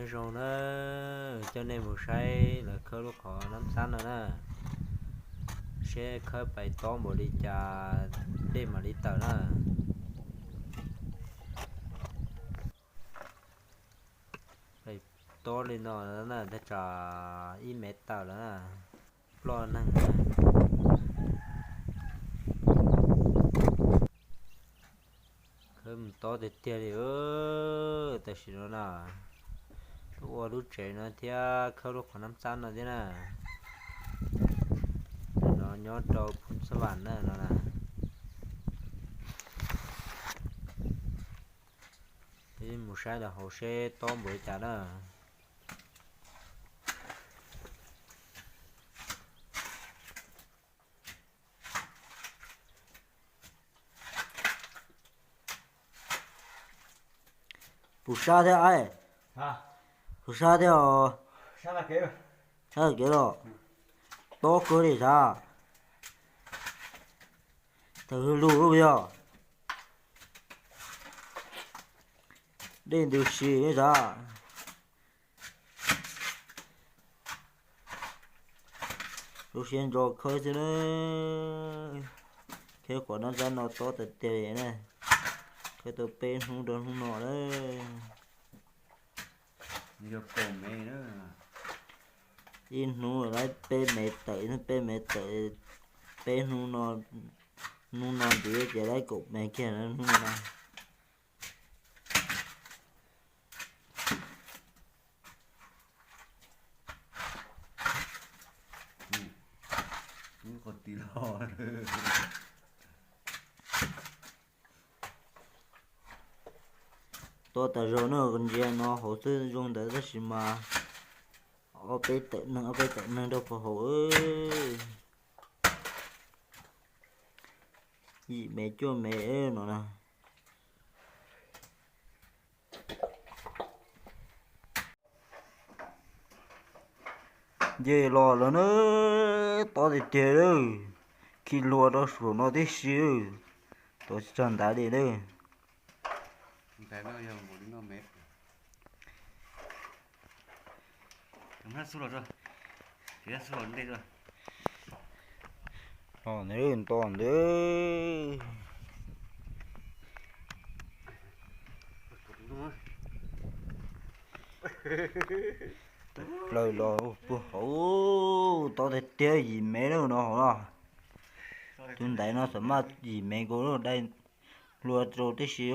Nyob zoo na, coj nej mus saib lawv khawb lub qhov nab xab no na, seb khawb pais tob npaum li cas dej mam li tawm na. Pais tob li no na, thaj tsam ib mev tawm lawm na, ploj neeg na. Khawb mus tob tiag tiag li. Tam sim no na, tuaj ua lub tsev no thiab khawb lub qhov nab xab no thiab na. No nyob rau Phoo Xab Vam na no na. Peb mus saib lawv hauv seb tob npaum li cas na. Puas sab thiab, puas sab thiab os. Sab kev los tob kawg li sav. Tawm hwj lug lub yog dej ntws si sav. Lub siab ntso khawb xwb na. Khawb qhov nab xab no tob tiag tiag li na. Khawb tau peb hnub rau hnub no lawm. Ib hnub lawv peb mev tawm, ib hnub peb mev tawm, peb hnub no, hnub no ntxiv ces lawv kaum mev kiag hnub no. Tob tas zog na, ntsia no hauv xwb zoo ntawd tab sis mas ob peb tawm neeg, ob peb tawm neeg rau puag hauv. Yim mev cuaj mev no na. Nce los lawm na, tob tiag tiag lawm. Khi hlua rau saum no tib si, tuav tsis txog ntawd li lawm. Los ntawd nto ntawd. Plaws los puag hauv, tob tiag tiag, yim mev lawm no hauv no. Tus ntaiv no xam maj yim mev nkaus, dai hlua rau tib si.